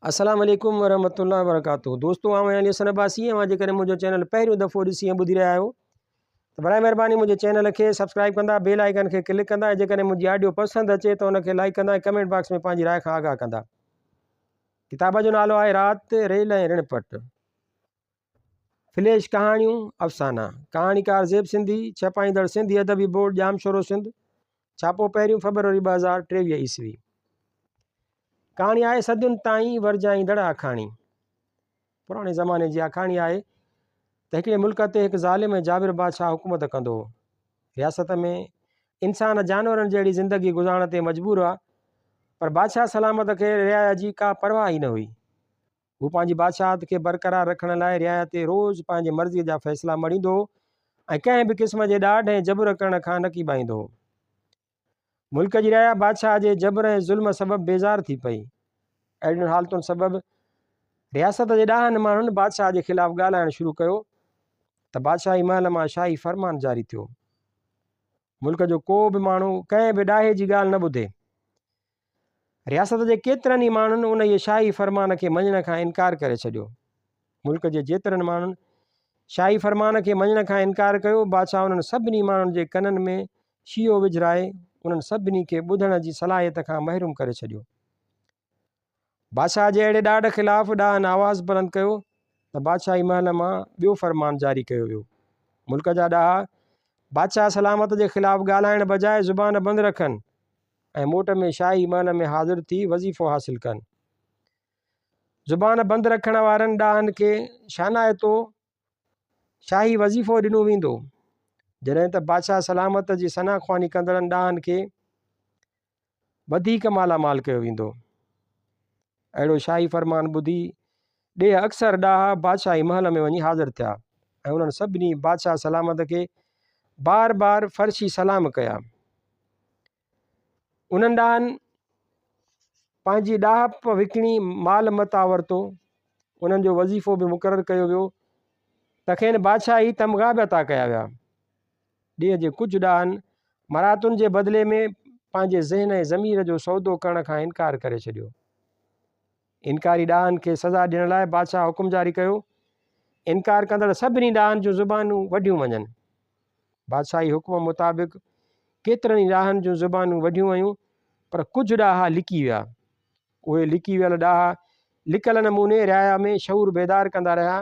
السلام عليڪم ورحمة الله وبرڪاته دوستو آئون آهيان علي حسن عباسي اوهان جيڪڏهن منهنجو چينل پهريون دفعو ڏسي ۽ ٻڌي رهيا آهيو ته برائي مهرباني منهنجي چينل کي سبسڪرائب ڪندا بيل آئيڪن کي ڪلڪ ڪندا ۽ جيڪڏهن منهنجي آڊيو پسند اچي ته ان کي لائڪ ڪندا ۽ ڪمينٽ باڪس ۾ پنهنجي راء کان آگاهه ڪندا. ڪتاب جو نالو آهي رات، ريل ۽ رڻ پٽ. فليش ڪهاڻيون، افسانا. ڪهاڻيڪار زيب سنڌي، ڇپائيندڙ سنڌي ادبي بورڊ ڄامشورو سنڌ، ڇاپو پهريون فيبروري 2023 عيسوي. ڪهاڻي آهي صدين تائين ورجائيندڙ آکاڻي. پراڻي زماني جي آکاڻي آهي ته هڪڙي ملڪ تي هڪ ظالم ۽ جابر بادشاهه حڪومت ڪندو هو. رياست ۾ انسان جانورن جهڙي زندگي گذارڻ تي مجبور هئا، پر بادشاهه سلامت کي رعايا جي ڪا پرواهه ئي نه هئي. هو پنهنجي بادشاهت کي برقرار رکڻ لاء رعايا تي روز پنهنجي مرضيء جا فيصلا مڙهيندو هو ۽ ڪنهن به قسم جي ڏاڍ ۽ جبر ڪرڻ کان نه ڪيٻائيندو هو. ملڪ جي رعايا بادشاهه جي جبر ۽ ظلم سبب بيزار ٿي پئي. اهڙين حالتن سبب رياست جي ڏاهن ماڻهن بادشاهه جي خلاف ڳالهائڻ شروع ڪيو ته بادشاهي محل مان شاهي فرمان جاري ٿيو. ملڪ جو ڪو به ماڻهو ڪنهن به ڏاهي جي ڳالهه نه ٻڌي. رياست جي ڪيترن ئي ماڻهن انهيء شاهي فرمان کي مڃڻ کان انڪار ڪري ڇڏيو. ملڪ جي جيترن ماڻهن شاهي فرمان کي مڃڻ کان انڪار ڪيو، بادشاهه انهن سڀني ماڻهن جي ڪنن ۾ شيهو وجهرائي انهن سڀني کي ٻڌڻ جي صلاحيت کان محروم ڪري ڇڏيو. بادشاهه جي اهڙي ڏاڍ خلاف ڏاهن آواز بلند ڪيو ته بادشاهي محل مان ٻيو فرمان جاري ڪيو ويو. ملڪ جا ڏاها بادشاهه سلامت جي خلاف ڳالهائڻ بجاء زبان بند رکن. ۽ موٽ ۾ شاهي محل ۾ حاضر ٿي وظيفو حاصل ڪن. زبان بند رکڻ وارن ڏاهن کي شانائتو شاهي وظيفو ڏنو ويندو، جڏهن ته بادشاهه سلامت جي ثنا خواني ڪندڙن ڏاهن کي وڌيڪ مالا مال ڪيو ويندو. اهڙو شاهي فرمان ٻڌي ڏيهه اڪثر ڏاها بادشاهي محل ۾ وڃي حاضر ٿيا ۽ انهن سڀني بادشاهه سلامت کي بار بار فرشي سلام ڪيا. انهن ڏاهن پنهنجي ڏاهپ وڪڻي مال متاع ورتو. انهن جو وظيفو به مقرر ڪيو ويو ته کين بادشاهي تمغا به عطا ڪيا ويا. ڏيهه جي ڪجهه ڏاهن مراعتن جي بدلي ۾ پنهنجي ذهن ۽ ضمير جو سودو ڪرڻ کان انڪار ڪري ڇڏيو. انڪاري ڏاهن کي سزا ڏيڻ لاء بادشاهه حڪم جاري ڪيو، انڪار ڪندڙ سڀني ڏاهن جون زبانون وڍيون وڃن. بادشاهي حڪم مطابق ڪيترن ئي ڏاهن جون زبانون وڍيون ويون، پر ڪجهه ڏاها لڪي ويا. اهي لڪي ويل ڏاها لڪل نموني رعايا ۾ شعور بيدار ڪندا رهيا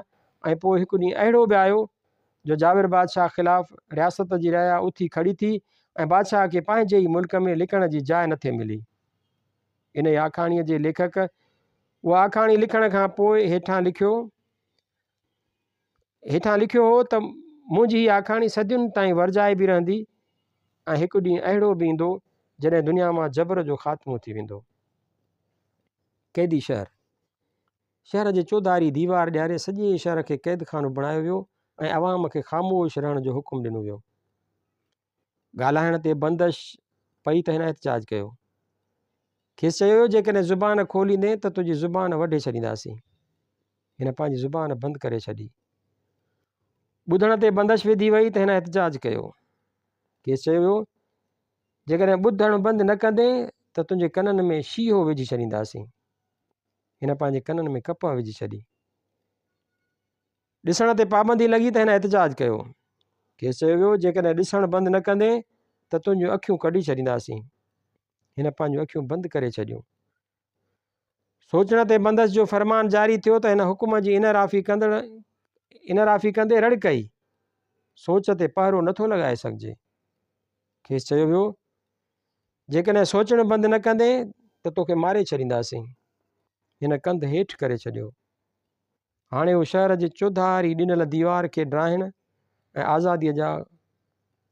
۽ پوء هڪ ڏينهن اهڙو به آيو جو جابر بادشاهه خلاف رياست جي رعايا اٿي کڙي ٿي ۽ بادشاهه کي پنهنجي ئي ملڪ ۾ لڪڻ جي جاء نٿي ملي. انهيء آکاڻيء جي ليکڪ اها آکاڻي لکڻ کان پوء هيٺان لکيو هيٺان لکيو هو ته منهنجي هيء آکاڻي صدين تائين ورجائبي رهندي ۽ هڪ ڏينهن اهڙو به ايندو جڏهن دنيا مان جبر جو خاتمو ٿي ويندو. قيدي شهر شهر جي چوڌاري ديوار ڏياري سڄي شهر کي قيدخانو بڻايو ويو ۽ عوام کي خاموش رهڻ جو حڪم ڏنو ويو. ڳالهائڻ تي بندش پئي ته هن احتجاج ڪيو. کيس چيو ويو جيڪڏهن زبان کوليندين ته تنهنجي زبان وڍي ڇڏينداسين. هن پنهنجي زبان بند ڪري ڇڏي. ٻڌڻ تي بندش وڌي وئي ته هن احتجاج ڪيو. کيس چيو ويو جيڪڏهن ٻڌڻ بند نه ڪندين ته تنهنجي ڪنن ۾ شيهو وجهي ڇڏينداسين. هن پنهنجي ڪنن ۾ ڪپهه وجهي ڇڏي. ڏسڻ تي پابندي لڳي ته هن احتجاج ڪيو. کيس چيو ويو، جيڪڏهن ڏسڻ بند نه ڪندين ته تنهنجون اکيون ڪڍي ڇڏينداسين. هن پنهنجون اکيون بند ڪري ڇڏيون. سوچڻ تي بندش جو فرمان جاري ٿيو ته هن حڪم جي انحرافي ڪندڙ انحرافي ڪندي رڙ ڪئي، سوچ تي پهرو نٿو لڳائي سگهجي. کيس چيو ويو، جيڪڏهن سوچڻ بند نه ڪندين ته توکي ماري ڇڏينداسين. هن ڪنڌ هيٺ ڪري ڇڏيو. هاڻي هو شهر جي چوڌاري ڏنل ديوار کي ڊاهڻ ۽ آزاديء جا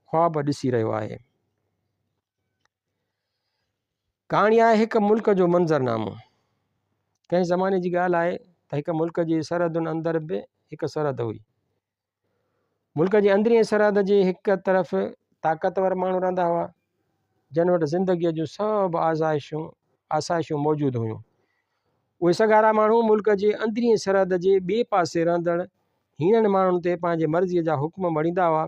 خواب ڏسي رهيو آهي. ڪهاڻي آهي هڪ ملڪ جو منظرنامو. ڪنهن زماني جي ڳالهه آهي ته هڪ ملڪ جي سرحدن اندر به هڪ سرحد هئي. ملڪ جي اندرين سرحد جي هڪ طرف طاقتور ماڻهو رهندا هئا، جن وٽ زندگيء جون سڀ آزائشون آسائشون موجود هيون. اهي سگهارا ماڻهو ملڪ جي اندرين سرحد جي ٻئي پاسي رهندڙ هيڻن ماڻهن تي پنهنجي مرضيء جا حڪم مڙهيندا هئا.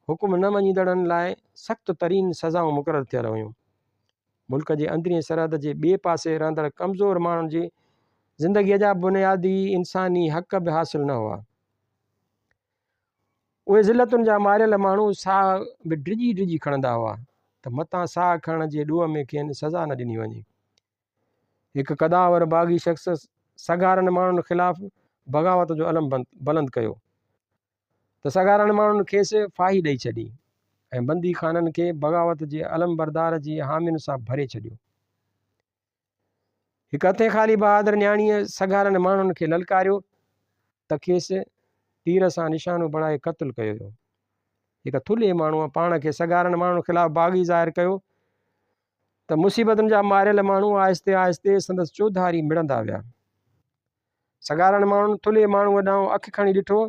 حڪم نه مڃيندڙن لاء سخت ترين سزائون مقرر ٿيل هيون. ملڪ جي اندرين سرحد جي ٻئي پاسي رهندڙ ڪمزور ماڻهن جي زندگيء جا بنيادي انساني حق به حاصل نه هئا. اهي ذلتن جا ماريل ماڻهو ساهه به ڊڄي ڊڄي کڻندا هئا ته متان ساهه کڻڻ جي ڏوهه ۾ کين سزا نه ڏني وڃي. هڪ قدآور باغي شخص سگهارن ماڻهن خلاف بغاوت جو علم بلند ڪيو ته سگهارن ماڻهن کيس ڦاهي ڏئي ڇڏي ۽ بندي خانن کي بغاوت جي علمبردار جي حامين سان ڀري ڇڏيو. هڪ هٿين خالي بهادر نياڻيء سگهارن ماڻهن کي للڪاريو ته کيس تير سان نشانو بڻائي قتل ڪيو ويو. هڪ ٿلهي ماڻهوء پاڻ کي سگهارن ماڻهن خلاف باغي ظاهر ڪيو ته مصيبتن جا ماريل ماڻهو آهستي آهستي سندس چوڌاري مڙندا ويا. سگهارن ماڻهن ٿلهي ماڻهوء ڏانهن اک کڻي ڏٺو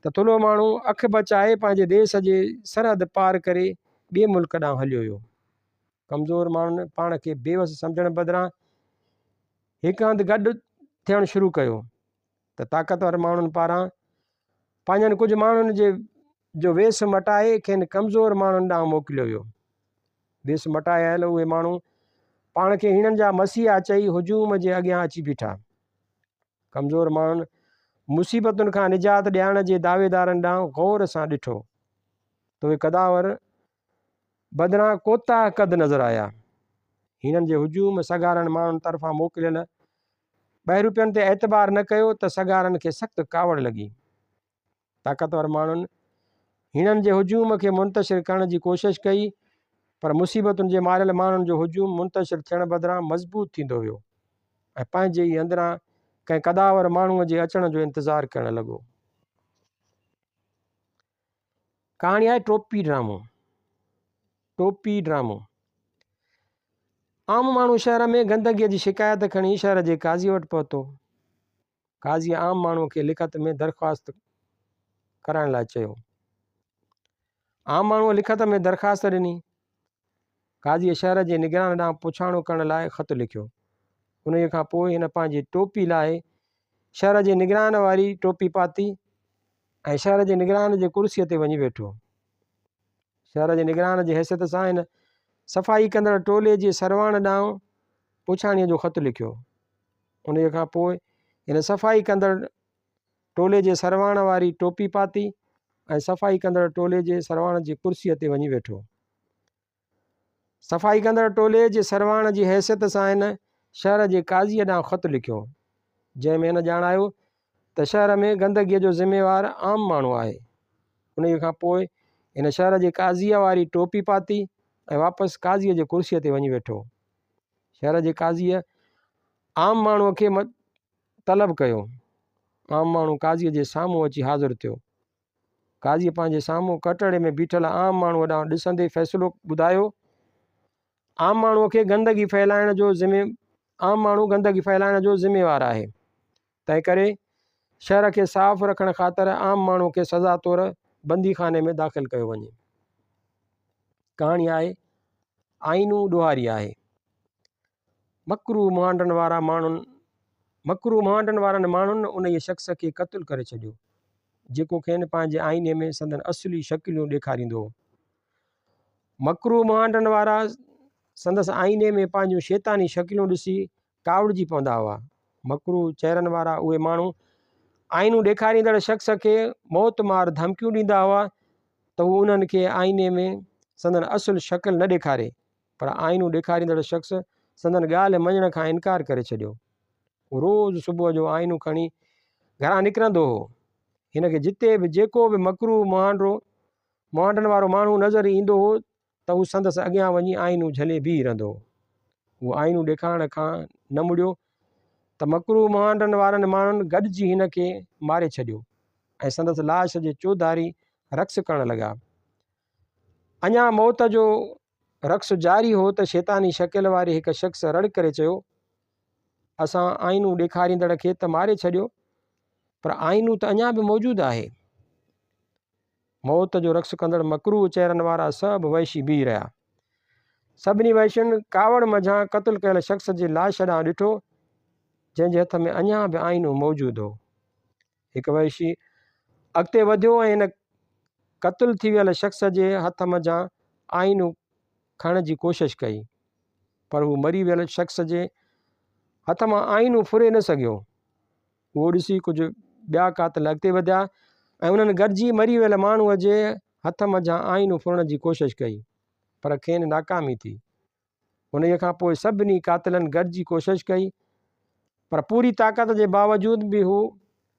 ته ٿلهو ماڻهو اک بچائي پنهنجي ديس جي سرحد پار ڪري ٻئي ملڪ ڏانهن هليو ويو. ڪمزور ماڻهن پاڻ کي بيوس سمجهڻ بدران هڪ هنڌ گڏ ٿيڻ شروع ڪيو ته طاقتور ماڻهن پاران پنهنجن ڪجهه ماڻهن جي جو ويس مٽائي کين ڪمزور ماڻهن ڏانهن موڪليو ويو. ويس مٽائي آيل اهي ماڻهو پاڻ کي هيڻن جا مسيحا چئي هجوم جي اڳيان اچي بيٺا. ڪمزور ماڻهن مصيبتن کان نجات ڏيارڻ جي دعويدارن ڏانهن غور سان ڏٺو ته اهي قداور بدران ڪوتاهه قد نظر آيا. هنن جي هجوم سگهارن ماڻهن طرفان موڪليل ٻهروپين تي اعتبار نه ڪيو ته سگهارن کي سخت ڪاوڙ لڳي. طاقتور ماڻهن هنن جي هجوم کي منتشر ڪرڻ جي ڪوشش ڪئي پر مصيبتن جي ماريل ماڻهن جو هجوم منتشر ٿيڻ بدران مضبوط ٿيندو ويو ۽ پنهنجي ئي اندران ڪنهن قداور ماڻهوء جي اچڻ جو انتظار ڪرڻ لڳو. ڪهاڻي آهي ٽوپي ڊرامو، ٽوپي ڊرامو. عام ماڻهو شهر ۾ گندگيء جي شڪايت کڻي شهر جي قاضيء وٽ پهتو. قاضيء عام ماڻهوء کي لکت ۾ درخواست ڪرائڻ لاء چيو. عام ماڻهوء لکت ۾ درخواست ڏني. قاضيء شهر جي نگران ڏانهن پڇاڻو ڪرڻ لاء خط لکيو. انهيء کان پوء هن پنهنجي ٽوپي لاهي شهر جي نگران واري ٽوپي پاتي ۽ شهر جي نگران جي ڪرسيء تي وڃي ويٺو. شهر جي نگران جي حيثيت سان هن صفائي ڪندڙ ٽولي جي سرواڻ ڏانهن پڇاڻيء جو خط لکيو. انهيء کان پوء هن صفائي ڪندڙ ٽولي جي سرواڻ واري ٽوپي پاتي ۽ صفائي ڪندڙ ٽولي جي سرواڻ جي ڪرسيء تي وڃي ويٺو. صفائي ڪندڙ ٽولي جي سرواڻ جي حيثيت سان هن شهر جي قاضيء ڏانهن خط لکيو، جنهن ۾ هن ڄاڻايو ته شهر ۾ گندگيء جو ذميوار عام ماڻهو آهي. انهيء کان پوء هن شهر جي قاضيء واري ٽوپي پاتي ۽ واپس قاضيء جي ڪرسيء تي وڃي ويٺو. شهر جي قاضيء عام ماڻهوء کي طلب ڪيو. عام ماڻهو قاضيء جي سامهون اچي حاضر ٿيو. قاضيء پنهنجي سامهون ڪٽهڙي ۾ بيٺل عام ماڻهوء ڏانهن ڏسندي فيصلو ٻڌايو، عام ماڻهوء کي گندگي ڦهلائڻ جو ذمي عام ماڻهو گندگي ڦهلائڻ جو ذميوار آهي، تنهنڪري شهر کي صاف رکڻ خاطر عام ماڻهوء کي سزا طور بنديخاني ۾ داخل ڪيو وڃي. ڪهاڻي آهي، آئينو ڏوهاري آهي. مڪروه مهانڊن وارا ماڻهن مڪروه مهانڊن وارن ماڻهن انهيء شخص کي قتل ڪري ڇڏيو، جيڪو کين پنهنجي آئيني ۾ سندن اصلي شڪليون ڏيکاريندو هو. مڪروه مهانڊن وارا سندس آئيني ۾ پنهنجون شيطاني شڪليون ڏسي ڪاوڙجي پوندا هئا. مڪروه چهرن وارا اهي ماڻهو آئينو ڏيکاريندڙ شخص کي موتمار ڌمڪيون ڏيندا هئا ته هو انهن کي آئيني ۾ سندن اصل شڪل نه ڏيکاري. پر آئينو ڏيکاريندڙ شخص سندن ڳالهه مڃڻ کان انڪار ڪري ڇڏيو. هو روز صبح جو آئينو کڻي گهران نڪرندو هو. هن کي جتي به جيڪو به مڪروه مهانڊو مهانڊن وارو ماڻهو نظر ايندو هو ته هو سندس اڳيان وڃي آئينو جهلي بيهي رهندو هو. هو آئينو ڏيکارڻ کان نه مڙيو ته مڪروه مهانڊن وارن ماڻهن گڏجي هن کي ماري ڇڏيو ۽ سندس لاش جي چوڌاري رقص ڪرڻ لڳا. اڃا موت جو رقص جاري هو ته شيطاني شڪل واري هڪ شخص رڙ ڪري چيو، اسان آئينو ڏيکاريندڙ کي ته ماري ڇڏيو، پر آئينو ته اڃا به موجود آهي. موت جو رقص ڪندڙ مڪروه چهرن وارا سڀ وحشي بيهي رهيا. سڀني وحشين ڪاوڙ منجهان قتل ڪيل شخص جي لاش ڏانهن ڏٺو، جنهن جي هٿ ۾ اڃا به آئينو موجود هو. هڪ وحشي اڳتي وڌيو ۽ هن قتل ٿي ويل شخص جي هٿ منجهان آئينو کڻڻ جي ڪوشش ڪئي، پر هو مري ويل شخص جي هٿ مان آئينو ڦري نه سگهيو. اهو ڏسي ڪجهه ٻيا قاتل اڳتي وڌيا ۽ انهن گڏجي مري ويل ماڻهوء جي هٿ منجهان آئينو ڦرڻ جي ڪوشش ڪئي، پر کين ناڪامي ٿي. انهيء کان پوء سڀني قاتلن گڏجي ڪوشش ڪئي، پر پوري طاقت جي باوجود به هو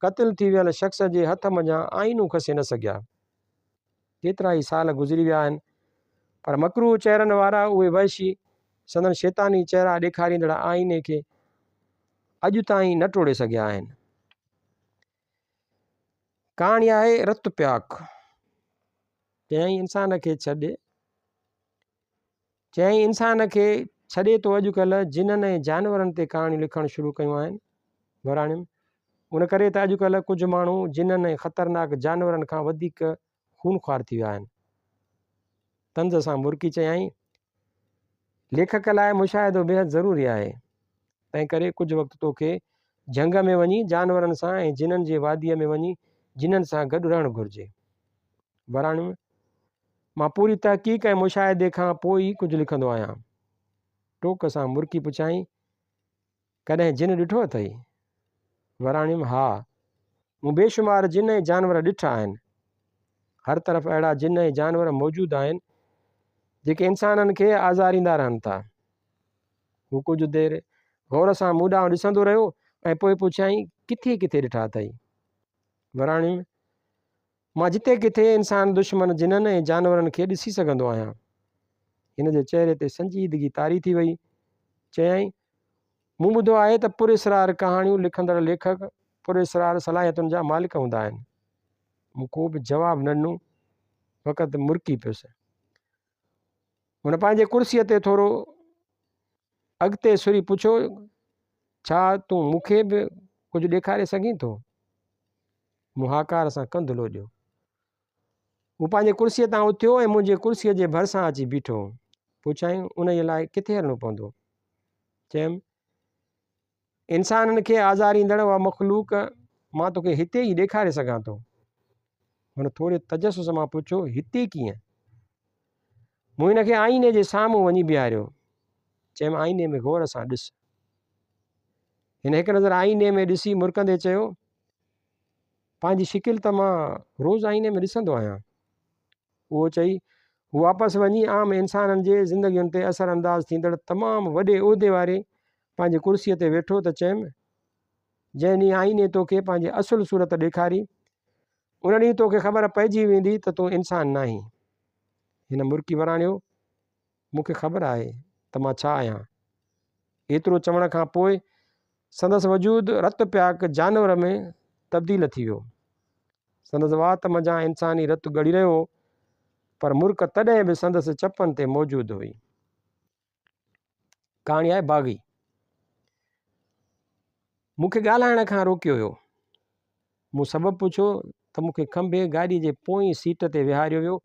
قتل ٿي ويل شخص جي هٿ منجهان آئينو کسي نه سگهيا. ڪيترائي سال گذري ويا آهن، پر مڪروه چهرن وارا اهي وحشي سندن شيطاني چهرا ڏيکاريندڙ آئيني کي اڄ تائين نه ٽوڙي سگهيا آهن. ڪهاڻي آهي رت پياڪ. چيائين انسان کي ڇڏ. چيائين انسان کي ڇڏي تو اڄڪلهه جنن ۽ جانورن تي ڪهاڻيون لکڻ شروع ڪيون آهن. وراڻيم، ان ڪري ته اڄڪلهه ڪجهه ماڻهو جنن ۽ خطرناڪ جانورن کان وڌيڪ خونخوار ٿي ويا آهن. طنز سان مرڪي چيائين، ليکڪ لاء مشاهدو بيحد ضروري آهي، تنهنڪري ڪجهه وقت توکي جهنگ ۾ وڃي جانورن سان ۽ جنن جي واديء ۾ وڃي جنن سان گڏ رهڻ گهرجي. وراڻيم، مان پوري تحقيق ۽ مشاهدي کان پوء ئي ڪجهه لکندو آهيان. ٽوڪ سان مرڪي پڇيائين، ڪڏهن جن ڏٺو اٿئي؟ وراڻيم، ها، مون بيشمار جن ۽ جانور ڏٺا آهن. هر طرف اهڙا جن ۽ جانور موجود آهن، جيڪي انسانن کي آزاريندا رهن ٿا. هو ڪجهه دير غور سان مون ڏانهن ڏسندو رهيو ۽ پوء پڇيائين، ڪٿي ڪٿي ڏٺا اٿئي؟ وراڻيم، مان جتي ڪٿي انسان دشمن جنن ۽ جانورن کي ڏسي سگهندو آهيان. هن جي چهري تي سنجيدگي طاري ٿي وئي. چيائين، مون ٻڌو آهي ته پراسرار ڪهاڻيون لکندڙ ليکڪ پراسرار صلاحيتن جا مالڪ هوندا آهن. مون ڪو به جواب نه ڏنو، فقط مرڪي پيس. هن پنهنجي ڪرسيء تي ٿورو اڳتي سري پڇيو، ڇا تون مون کي به ڪجهه ڏيکاري سگهين ٿو؟ مون هاڪار سان ڪنڌ لوڏيو. هو پنهنجي ڪرسيء تان اٿيو ۽ منهنجي ڪرسيء جي ڀرسان اچي بيٺو. پڇيائين، انهيء لاء ڪٿي هلڻو پوندو؟ چيم، انسانن کي آزاريندڙ اها مخلوق مان توکي هتي ئي ڏيکاري سگهان ٿو. هن ٿوري تجسس مان پڇيو، هتي ڪيئن؟ مون هن کي آئيني جي سامهون وڃي بيهاريو. چيم، آئيني ۾ غور سان ڏس. هن هڪ نظر آئيني ۾ ڏسي مرڪندي چيو، پنهنجي شڪل ته مان روز آئيني ۾ ڏسندو آهيان. اهو چئي هو واپس وڃي عام انسانن جي زندگين تي اثر انداز ٿيندڙ تمام وڏي عهدي واري پنهنجي ڪرسيء تي ويٺو ته چيم، جنهن ڏينهن آئيني توکي پنهنجي اصل صورت ڏيکاري، ان ڏينهن توکي خبر پئجي ويندي ته تون انسان ناهين. هن مرڪي وراڻيو، مون کي خبر آهي ته مان ڇا آهيان. ايترو چوڻ کان پوء سندس وجود رت پياڪ جانور ۾ تبديل ٿي ويو. سندس وات منجهان انساني رت ڳڙي رهيو هو، پر مرڪ تڏهن به سندس چپن تي موجود هئي. ڪهاڻي آهي باغي. مون کي ڳالهائڻ کان روڪيو ويو. مون سبب پڇيو ته مون کي کنڀي گاڏيء جي پوئين سيٽ تي ويهاريو ويو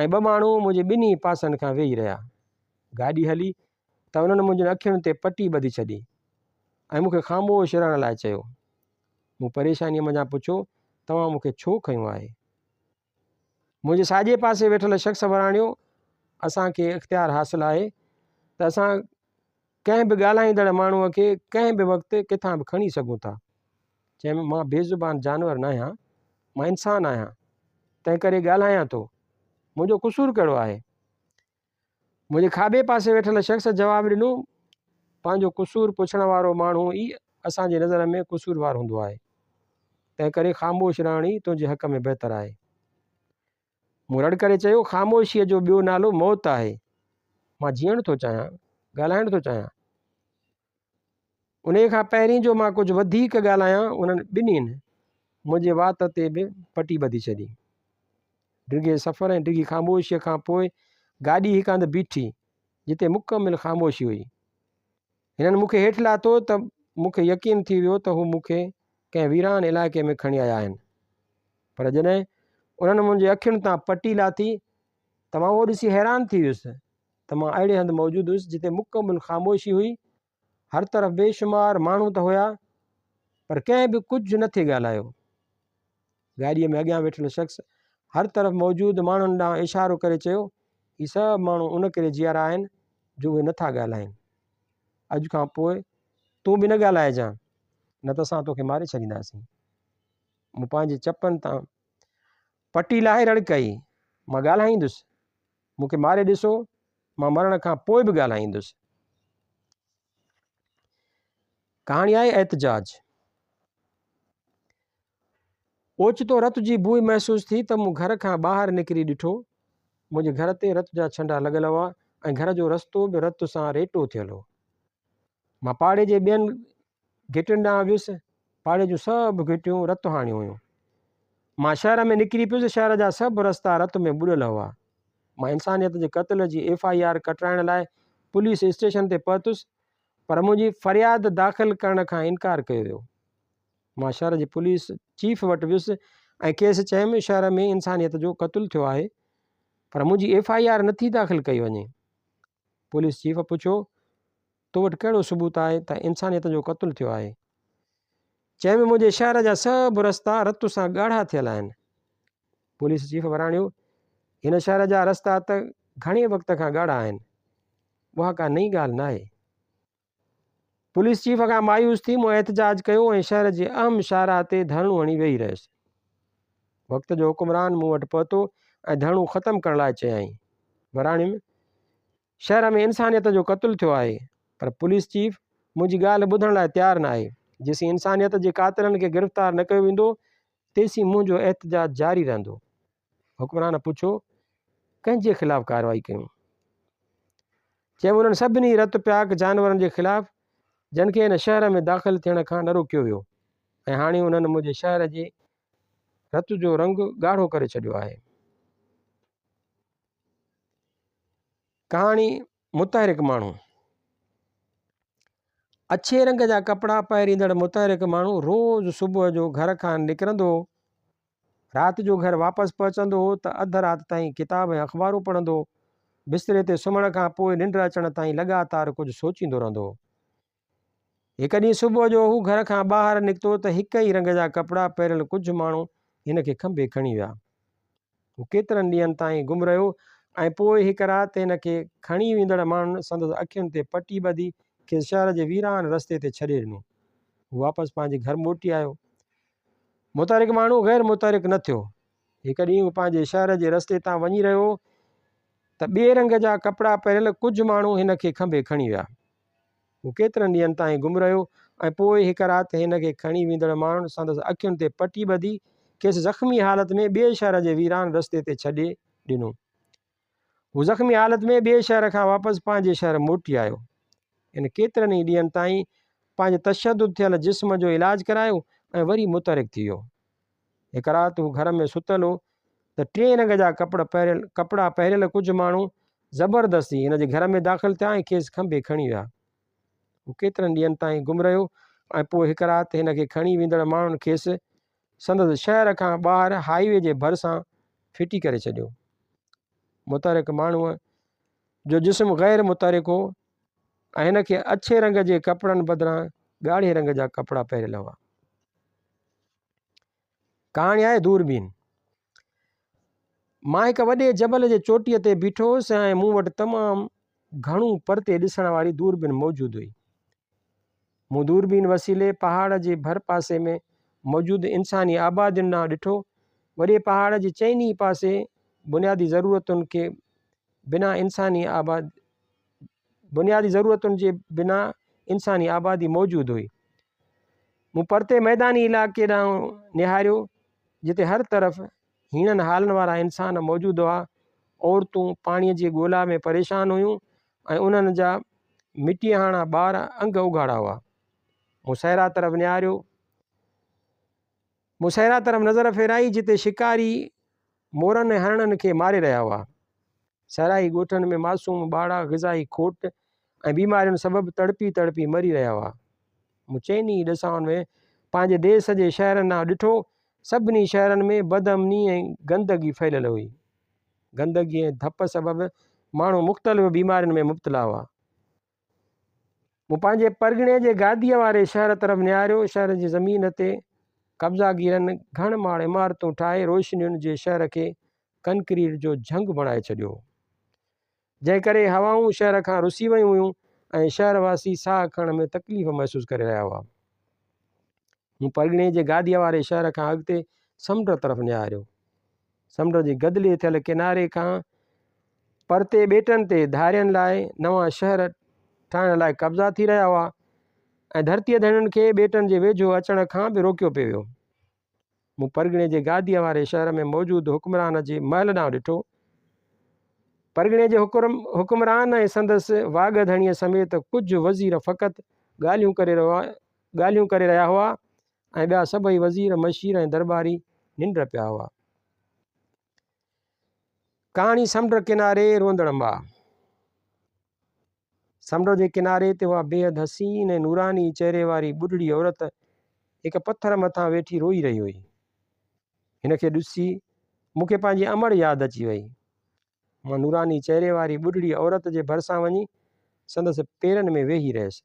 ۽ ٻه ماڻهو منهنجي ٻنهي پاسن کان ويهي رهيا. گاڏي هلي ته انهن منهنجين اکين تي پٽي ٻڌي ڇڏي ۽ مون کي خاموش رهڻ لاء چيو. مون پريشانيء منجهان پڇيو، توهان مون کي ڇو کنيو آهي؟ منهنجي ساڄي پاسي ويٺل شخص وراڻيو، اسان کي اختيار حاصل آهي ته اسان ڪنهن به ڳالهائيندڙ ماڻهوء کي ڪنهن به وقت ڪٿان به کڻي سگهون ٿا. چيم، مان بي زبان جانور ناهيان، مان انسان آهيان، تنهنڪري ڳالهايان ٿو. منهنجو قصور ڪهڙو آهي؟ منهنجي کاٻي پاسي ويٺل شخص جواب ڏنو، پنهنجو قصور پڇڻ وارو ماڻهو ئي اسان جي نظر ۾ قصوروار هوندو آهي، تنهنڪري خاموش رهڻ ئي تنهنجي حق ۾ بهتر آهي. مون رڙ ڪري چيو، خاموشيء جو ٻيو نالو موت آهي. مان جيئڻ ٿو چاهيان، ڳالهائڻ ٿو چاهيان. انهيء کان پهرين جو مان ڪجهه وڌيڪ ڳالهايان، انهن ٻنهين منهنجي وات تي به پٽي ٻڌي ڇڏي. ڊگهي سفر ۽ ڊگهي خاموشيء کان پوء گاڏي هڪ هنڌ بيٺي، جتي مڪمل خاموشي هئي. هنن مون کي هيٺ لاٿو ته مون کي يقين ٿي ويو ته هو مون کي ڪنهن ويران علائقي ۾ کڻي آيا آهن. پر جڏهن انهن منهنجي اکين تان پٽي لاٿي ته مان اهو ڏسي حيران ٿي ويس ته مان اهڙي هنڌ موجود هيس جتي مڪمل خاموشي هئي، هر طرف بيشمار ماڻهو ته هيا پر ڪنهن به ڪجهه نه ٿي ڳالهايو. گاڏيء ۾ اڳيان ويٺل شخص هر طرف موجود ماڻهن ڏانهن اشارو ڪري چيو، هي سڀ ماڻهو ان ڪري جيئرا آهن جو اهي نٿا ڳالهائين. اڄ کان پوء تون به نه ڳالهائجان، نه ته اسان توکي ماري ڇڏينداسين. مون پنهنجي چپن تان پٽي لاهي رڙ ڪئي، مان ڳالهائيندس، مون کي ماري ڏسو، مان مرڻ کان پوء به ڳالهائيندس. ڪهاڻي آهي احتجاج. اوچتو رت جي بوء محسوس ٿي ته مون گهر کان ٻاهر نڪري ڏٺو. منهنجي گهر تي رت جا ڇنڊا لڳل هئا ۽ گهر جو رستو به رت سان ريٽو ٿيل هو. مان پاڙي جي ٻين گهٽين ڏانهن ويس. پاڙي جون سڀ گهٽيون رت هاڻيون هيون. مان شهر ۾ نڪري پيس. شهر جا سڀ رستا رت ۾ ٻڏل هئا. مان انسانيت جي قتل جي ايف I R ڪٽرائڻ لاء پوليس اسٽيشن تي پهتس پر منهنجي فرياد داخل ڪرڻ کان انڪار ڪيو ويو. مان شهر جي پوليس چيف وٽ ويس ۽ کيس چيم شهر ۾ انسانيت جو قتل ٿيو آهي پر منهنجي ايف I R نٿي داخل ڪئي وڃي. پوليس چيف پڇيو تو وٽ ڪهڙو ثبوت آهي ته انسانيت جو قتل ٿيو آهي؟ چيم منهنجي شهر جا سڀ رستا رت سان ڳاڙها ٿيل آهن. پوليس چيف وراڻيو هن شهر جا رستا ته گهڻي وقت کان ڳاڙها آهن اها ڪا نئين ڳالهه ناهي. پوليس چيف کان مايوس ٿي مون احتجاج ڪيو ۽ شهر جي اهم شاهراهه تي ڌرڻو هڻي ويهي رهيس. وقت جو حڪمران مون وٽ پهتو ۽ ڌرڻو ختم ڪرڻ لاء چيائين. وراڻيم، شهر ۾ انسانيت جو قتل ٿيو آهي، پر پوليس چيف منهنجي ڳالهه ٻڌڻ لاء تيار ناهي. جيسين انسانيت جي قاتلن کي گرفتار نه ڪيو ويندو، تيسين منهنجو احتجاج جاري رهندو. حڪمران پڇيو، ڪنهن جي خلاف ڪارروائي ڪيون؟ چيم، انهن سڀني رت پياڪ جانورن جي خلاف جن کي هن شهر ۾ داخل ٿيڻ کان نه روڪيو ويو ۽ هاڻي انهن منهنجي شهر جي رت جو رنگ ڳاڙهو ڪري ڇڏيو آهي. ڪهاڻي متحرڪ ماڻهو اڇي رنگ جا ڪپڙا پهريندڙ متحرڪ ماڻهو روز صبح جو گهر کان نڪرندو هو رات جو گهر واپس پهچندو هو ته اڌ رات تائين ڪتاب ۽ اخبارون پڙهندو هو. بستري تي سمهڻ کان پوء ننڊ اچڻ تائين لڳاتار ڪجهه سوچيندو رهندو هو. هڪ ڏينهن صبح جو هو گهر کان ٻاهر نڪتو ته هڪ ئي رنگ جا ڪپڙا پهريل ڪجهه ماڻهو هن کي کنڀي کڻي ويا. هو ڪيترن ڏينهن تائين گم رهيو ۽ پوء هڪ رات هن کي کڻي ويندڙ ماڻهن سندس اکين تي پٽي ٻڌي کيس شهر جي ويران رستي تي ڇڏي ڏنو. هو واپس پنهنجي گهر موٽي آيو. متحرڪ ماڻهو غير متحرڪ نه ٿيو. هڪ ڏينهن هو پنهنجي شهر جي رستي تان وڃي رهيو هو ته ٻئي رنگ جا ڪپڙا پهريل ڪجهه ماڻهو هن کي کنڀي کڻي ويا. هو ڪيترن ڏينهن تائين گم رهيو ۽ پوء هڪ رات هن کي کڻي ويندڙ ماڻهن سندس اکين تي پٽي ٻڌي کيس زخمي حالت ۾ ٻئي شهر جي ويران رستي تي ڇڏي ڏنو. هو زخمي حالت ۾ ٻئي شهر کان واپس پنهنجي شهر موٽي آيو. هن ڪيترن ئي ڏينهن تائين پنهنجي تشدد ٿيل جسم جو علاج ڪرايو ۽ وري متحرڪ ٿي ويو. هڪ رات هو گهر ۾ ستل هو ته ٽئين رنگ جا ڪپڙا پهريل ڪجهه ماڻهو زبردستي هن جي گهر ۾ داخل ٿيا ۽ کيس کنڀي کڻي ويا. هو ڪيترن ڏينهن تائين گم رهيو ۽ پوء هڪ رات هن کي کڻي ويندڙ ماڻهن کيس سندس شهر کان ٻاهر هاء وي جي ڀرسان ڦٽي ڪري ڇڏيو. متحرڪ ماڻهوء جو جسم غير متحرڪ هو ۽ هن کي اڇي رنگ جي ڪپڙن بدران ڳاڙهي رنگ جا ڪپڙا پهريل هئا. ڪهاڻي آهي دوربين. مان هڪ وڏي جبل جي چوٽيء تي بيٺو هوس ۽ مون وٽ تمام گهڻو پرتي ڏسڻ واري دوربين موجود هئي. مون دوربين وسيلي پهاڙ جي ڀر پاسي ۾ موجود انساني آبادين ڏانهن ڏٺو. وڏي پهاڙ جي چئني پاسي بنيادي ضرورتن کي بنا انساني آباد بنيادي ضرورتن جي بنا انساني آبادي موجود هئي. مون پرتي ميداني علائقي ڏانهن نهاريو جتي هر طرف هيڻن حالن وارا انسان موجود هئا. عورتون پاڻيء جي ڳولا ۾ پريشان هيون ۽ انهن جا مٽيهاڻا ٻار انگ اگهاڙا هئا. مون صحرا طرف نهاريو. مون صحرا طرف نظر ڦيرائي جتي شڪاري مورن ۽ هرڻن کي ماري رهيا هئا. صحرائي ڳوٺن ۾ معصوم ٻارڙا غذائي کوٽ ۽ بيمارين سبب تڙپي تڙپي مري رهيا هئا. مون چئني ئي ڏسائن ۾ پنهنجي ديس جي شهرن ڏانهن ڏٺو، سڀني شهرن ۾ بدامني ۽ گندگي ڦهليل هئي. گندگي ۽ ڌپ سبب ماڻهو مختلف بيمارين ۾ مبتلا هئا. مون پنهنجي پرڳڻي جي گاديء واري شهر طرف نهاريو. شهر جي زمين تي قبضاگيرن گهڻ ماڙ عمارتون ٺاهي روشنين جي شهر کي ڪنڪريٽ جو جهنگ بڻائي ڇڏيو هو. جنهن ڪري هوائون شهر کان رسي ويون هيون ۽ شهر واسي ساهه کڻڻ ۾ تڪليف محسوس ڪري رهيا هئا. مون پرڳڻي جي گاديء واري شهر کان اڳتي سمنڊ طرف نهاريو. سمنڊ جي گدلي ٿيل ڪناري کان پرتي ٻيٽن تي ڌارين لاء نوان شهر ٺاهڻ لاء قبضا ٿي رهيا هئا ۽ ڌرتيء ڌڻين کي ٻيٽن جي ويجهو اچڻ کان به روڪيو پئي ويو. مون پرڳڻي جي گاديء واري شهر ۾ موجود حڪمران جي محل ڏانهن ڏٺو. پرڳڻي جي حڪمران ۽ سندس واڳ ڌڻيء سميت ڪجهه وزير فقط ڳالهيون ڪري ڳالهيون ڪري رهيا هئا ۽ ٻيا سڀئي وزير، مشير ۽ درٻاري ننڊ پيا هئا. ڪهاڻي سمنڊ ڪناري روئندڙ ماء. سمنڊ جي ڪناري تي اها بيحد حسين ۽ نوراني چهري واري ٻڍڙي عورت هڪ پٿر مٿان ويٺي روئي رهي هئي. هن کي ڏسي مون کي پنهنجي امڙ ياد اچي وئي. مان نوراني چهري واري ٻڍڙي عورت جي ڀرسان وڃي سندس پيرن ۾ ويهي رهيس.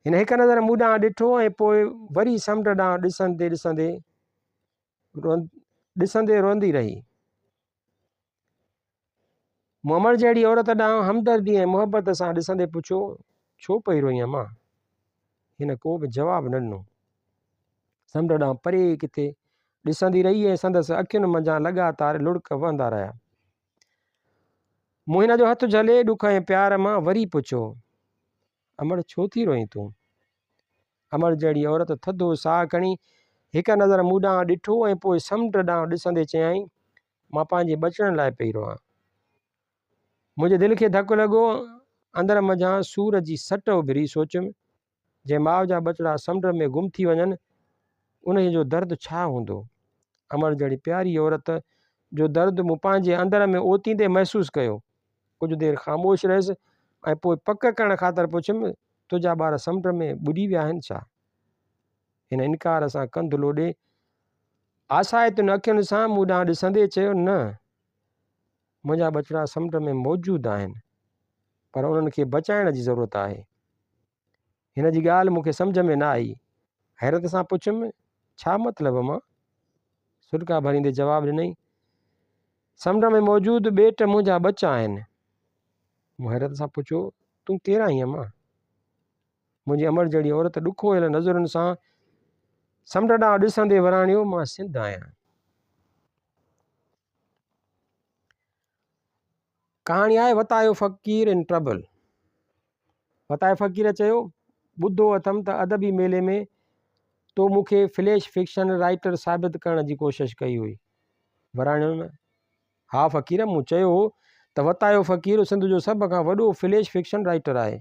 هن هڪ نظر مون ڏانهن ڏٺو ۽ پوء وري سمنڊ ڏانهن ڏسندي ڏسندي ڏسندي روئندي رهي. مون امڙ جهڙي عورت ڏانهن همدردي ۽ محبت سان ڏسندي پڇيو، ڇو پئي روئين امان؟ هن ڪو به جواب نه ڏنو. سمنڊ ڏانهن پري ڪٿي ڏسندي رهي ۽ سندس اکين منجهان لڳاتار لڙڪ وهندا رهيا. مون هن جو هٿ جهلي ڏک ۽ پيار مان وري پڇيو، امڙ ڇو ٿي روئين تون؟ امڙ جهڙي عورت ٿڌو ساهه کڻي هڪ نظر مون ڏانهن ڏٺو ۽ پوء سمنڊ ڏانهن ڏسندي چيائين، مان پنهنجي ٻچڙن لاء پئي روئان. منهنجي دل کي ڌڪ لڳو، اندر منجهان سور جي سٽ اڀري، سوچيم، جنهن ماء جا ٻچڙا سمنڊ ۾ گم ٿي وڃن، انهيء جو درد ڇا هوندو؟ امڙ جهڙي پياري عورت جو درد مون پنهنجي اندر ۾ اوتيندي محسوس ڪيو. ڪجهه دير خاموش رهيس ۽ پوء پڪ ڪرڻ خاطر پڇيم، تنهنجا ٻار سمنڊ ۾ ٻڏي ويا آهن ڇا؟ هن انڪار سان ڪنڌ لوڏي آسائتين اکين سان مون ڏانهن ڏسندي چيو، نه، منهنجا ٻچڙا سمنڊ ۾ موجود آهن، پر انهن کي بچائڻ جي ضرورت آهي. هن جي ڳالهه مون کي سمجهه ۾ نه آئي. حيرت سان پڇيم، ڇا مطلب امان؟ سڏڪا ڀريندي جواب ڏنائين، سمنڊ ۾ موجود ٻيٽ منهنجا ٻچا آهن. مون حيرت سان پڇيو، تون ڪير آهين امان؟ منهنجي امڙ جهڙي عورت ڏکويل نظرن سان سمنڊ ڏانهن ڏسندي وراڻيو، مان سنڌ آهيان. ڪهاڻي آهي وتايو فقير ان ٽربل. وتايو فقير چيو، ٻڌو اٿم ته ادبي ميلي ۾ تو مون کي فليش فڪشن رائيٽر ثابت ڪرڻ جي ڪوشش ڪئي هئي. وراڻيم، ها فقير، مون چيو هو ته وتايو فقير سنڌ جو سڀ کان وڏو فليش فڪشن رائيٽر آهي.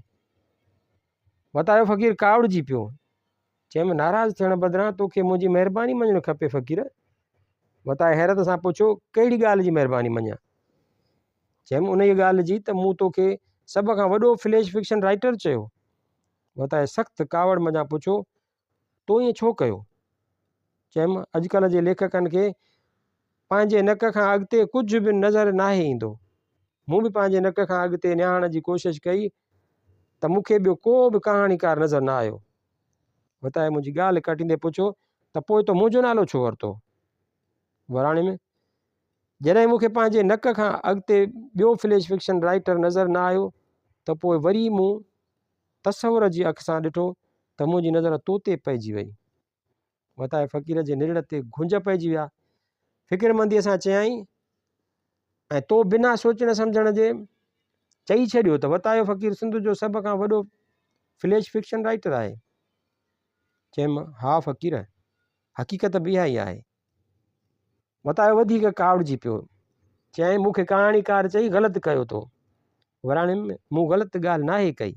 وتايو فقير ڪاوڙجي پيو. چيم، ناراض ٿيڻ بدران توکي منهنجي مهرباني مڃڻ کپي فقير. وتائي حيرت سان پڇيو، ڪهڙي ڳالهه جي مهرباني مڃان؟ چيم، انهيء ڳالهه جي ته مون توکي سڀ کان وڏو فليش فڪشن رائيٽر چيو. وتائي سخت ڪاوڙ منجهان پڇيو، تو ائين ڇو ڪيو؟ چيم، اڄڪلهه جي ليکڪن کي پنهنجي نڪ کان اڳتي ڪجهه به نظر ناهي ايندو. مون به پنهنجي نڪ کان اڳتي نهارڻ جي ڪوشش ڪئي ته مون کي ٻيو ڪو به ڪهاڻيڪار نظر نه آيو. وتائي منهنجي ڳالهه ڪٽيندي پڇيو ته پوء تو منهنجو نالو ڇو ورتو؟ وراڻيم، جڏهن مون کي پنهنجي نڪ کان اڳتي ٻيو فليش فڪشن رائيٽر نظر نه آيو ته پوء وري مون تصور جي اک سان ڏٺو ته منهنجي نظر تو تي پئجي وئي. وتائي فقير جي نرڙ تي گهنج پئجي ويا. فڪرمنديء سان چيائين، ۽ تو بنا سوچڻ سمجهڻ جي چئي ڇڏيو ته وتايو فقير سنڌ جو سڀ کان وڏو فليش فڪشن رائيٽر آهي. چيم، ها فقير، حقيقت به اها ئي آهي. وتايو وڌيڪ ڪاوڙجي پيو. چيائين، مون کي ڪهاڻيڪار چئي غلط ڪيو تو. وراڻيم، مون غلط ڳالهه ناهي ڪئي.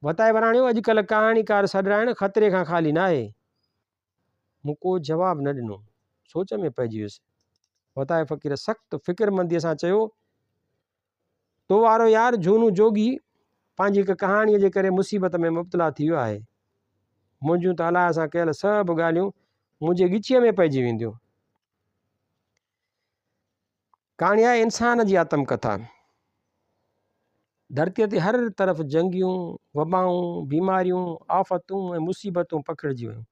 وتائي وراڻيو، اڄڪلهه ڪهاڻيڪار سڏرائڻ خطري کان خالي ناهي. مون ڪو جواب نه ڏنو. سوچ ۾ پئجي ويس. وتائي فقير سخت فڪرمنديء سان چيو، تو وارو يار جهونو جوڳي پنهنجي هڪ ڪهاڻيء جي ڪري مصيبت ۾ مبتلا ٿي ويو آهي. منهنجون ته الله سان ڪيل سڀ ڳالهيون منهنجي ڳچيء ۾ پئجي وينديون. ڪهاڻي آهي انسان جي آتم ڪٿا. ڌرتيء تي هر طرف جنگيون، وبائون، بيماريون، آفتون ۽ مصيبتون پکڙجي ويون.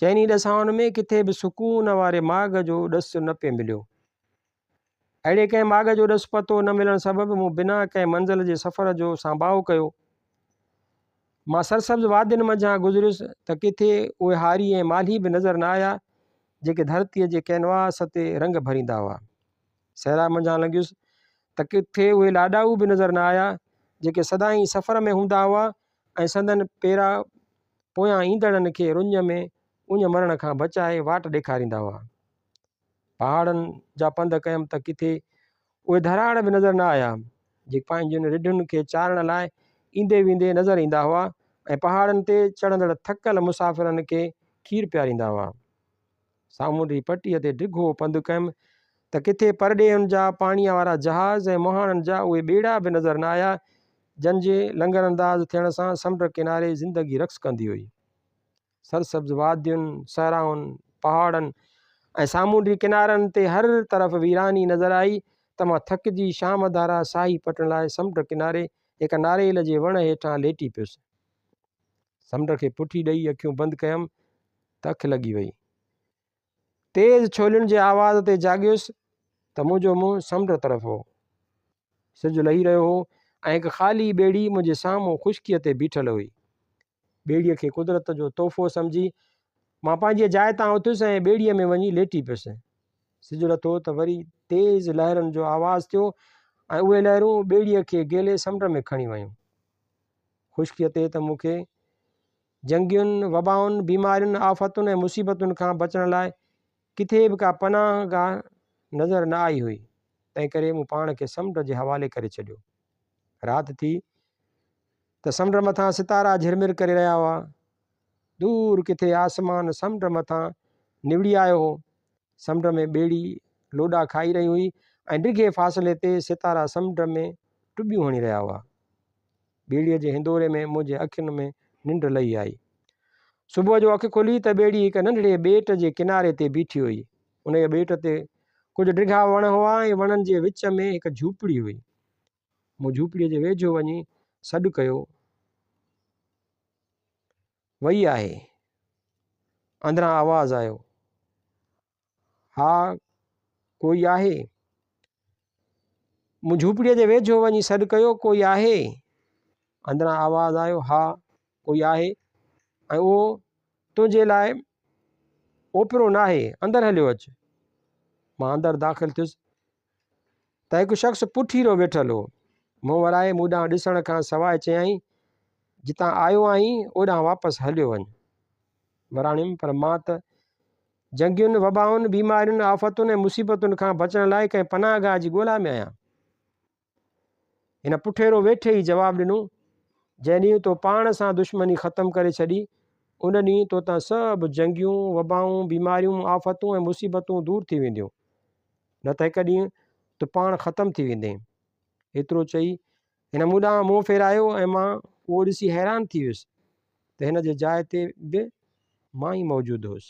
چئني ڏسائن ۾ ڪٿي به سڪون واري ماڳ جو ڏس نه پئي مليو. اهڙي ڪنهن ماڳ جو ڏس پتو نه ملڻ سبب مون بنا ڪنهن منزل جي سفر جو سانباهو ڪيو. مان سرسبز وادين منجهان گذريس ته ڪٿي اهي هاري ۽ مالهي به نظر نه آيا، جيڪي ڌرتيء جي ڪينواس تي رنگ ڀريندا هئا. صحرا منجهان لنگهيس ته ڪٿي اهي لاڏائو به نظر نه آيا، جيڪي سدائين سفر ۾ هوندا هئا ۽ سندن پيرا پويان ايندڙن کي رڃ ۾ اڃ مرڻ کان بچائي واٽ ڏيکاريندا هئا. پهاڙن جا پنڌ ڪيم ته ڪٿي اهي ڌراڙ به نظر نه آيا، جيڪي پنهنجين رڍن کي چارڻ لاء ايندي ويندي نظر ايندا هئا ۽ پهاڙن تي چڙهندڙ ٿڪل مسافرن کي کير پياريندا هئا. سامونڊي پٽيء تي ڊگهو پنڌ ڪيم ته ڪٿي پرڏيهين جا پاڻيء وارا جهاز ۽ مهاڻن جا اهي ٻيڙا به نظر نه آيا، جن جي لنگرانداز ٿيڻ سان سمنڊ ڪناري زندگي رقص ڪندي هئي. سرسبز وادين، صحرائن، پهاڙن ۽ سامونڊي ڪنارن تي هر طرف ويراني نظر آئي ته مان ٿڪجي شام ڌارا ساهي پٽڻ لاء سمنڊ ڪناري هڪ ناريل جي وڻ هيٺان ليٽي پيس. سمنڊ کي پٺي ڏئي اکيون بند ڪيم ته اک لڳي وئي. تيز ڇولين جي آواز تي جاڳيس ته منهنجو منهن سمنڊ طرف هو. سج لهي رهيو هو ۽ هڪ خالي ٻيڙي منهنجي سامهون خشڪيء تي بيٺل هئي. ٻيڙيء کي قدرت جو تحفو سمجهي مان پنهنجيء جاء تان اٿيس ۽ ٻيڙيء ۾ وڃي ليٽي پيس. سج لٿو ته وري تيز لهرن جو آواز ٿيو ۽ اهي لهرون ٻيڙيء کي گهلي سمنڊ ۾ کڻي ويون. خشڪيء تي ته مون کي جنگين، وبائن، بيمارين، آفتن ۽ مصيبتن کان بچڻ لاء ڪٿي به ڪا پناهه گاهه نظر نه آئي هئي، تنهنڪري مون پاڻ کي سمنڊ جي حوالي ڪري ڇڏيو. رات ٿي ته سمنڊ مٿان ستارا جهرمر ڪري رهيا هئا. دور ڪٿي آسمان سمنڊ مٿان نوڙي آيو هو. سمنڊ ۾ ٻيڙي لوڏا کائي رهي هئي ۽ ڊگهي فاصلي تي ستارا سمنڊ ۾ ٽٻيون هڻي رهيا هئا. ٻيڙيء جي هندوري ۾ منهنجي اکين ۾ ننڊ لهي آئي. صبح جو اک کلي ته ٻيڙي هڪ ننڍڙي ٻيٽ جي ڪناري تي بيٺي هئي. انهيء ٻيٽ تي ڪجهه ڊگها وڻ هئا ۽ وڻن جي وچ ۾ هڪ جهوپڙي هئي. مون جهوپڙيء جي ويجهو وڃي سڏ ڪيو. وئي آهي. اندران آواز آيو. ها ڪوئي آهي؟ مون جهوپڙيء جي ويجهو وڃي سڏ ڪيو، ڪوئي آهي؟ اندران آواز آيو، ها ڪوئي آهي ۽ اهو تنهنجي لاء اوپرو ناهي، اندر هليو اچ. مان اندر داخل ٿيس ته هڪ شخص پٺيرو ويٺل هو. منهن ورائي مون ڏانهن ڏسڻ کان سواء چيائين، جتان آيو آهين، اوڏانهن واپس هليو وڃ. وراڻيم، پر مان ته جنگين، وبائن، بيمارين، آفتن ۽ مصيبتن کان بچڻ لاء ڪنهن پناهه گاهه جي ڳولا ۾ آهيان. هن پٺيرو ويٺي ئي جواب ڏنو، جنهن ڏينهن تو پاڻ سان دشمني ختم ڪري ڇڏي، ان ڏينهن تو تان سڀ جنگيون، وبائون، بيماريون، آفتون ۽ مصيبتون دور ٿي وينديون. نه ته هڪ ڏينهن تون پاڻ ختم ٿي ويندين. ايترو چئي هن مون ڏانهن منهن ڦيرايو ۽ مان اهو ڏسي حيران ٿي ويس ته هن جي جاء تي به مان ئي موجود هوس.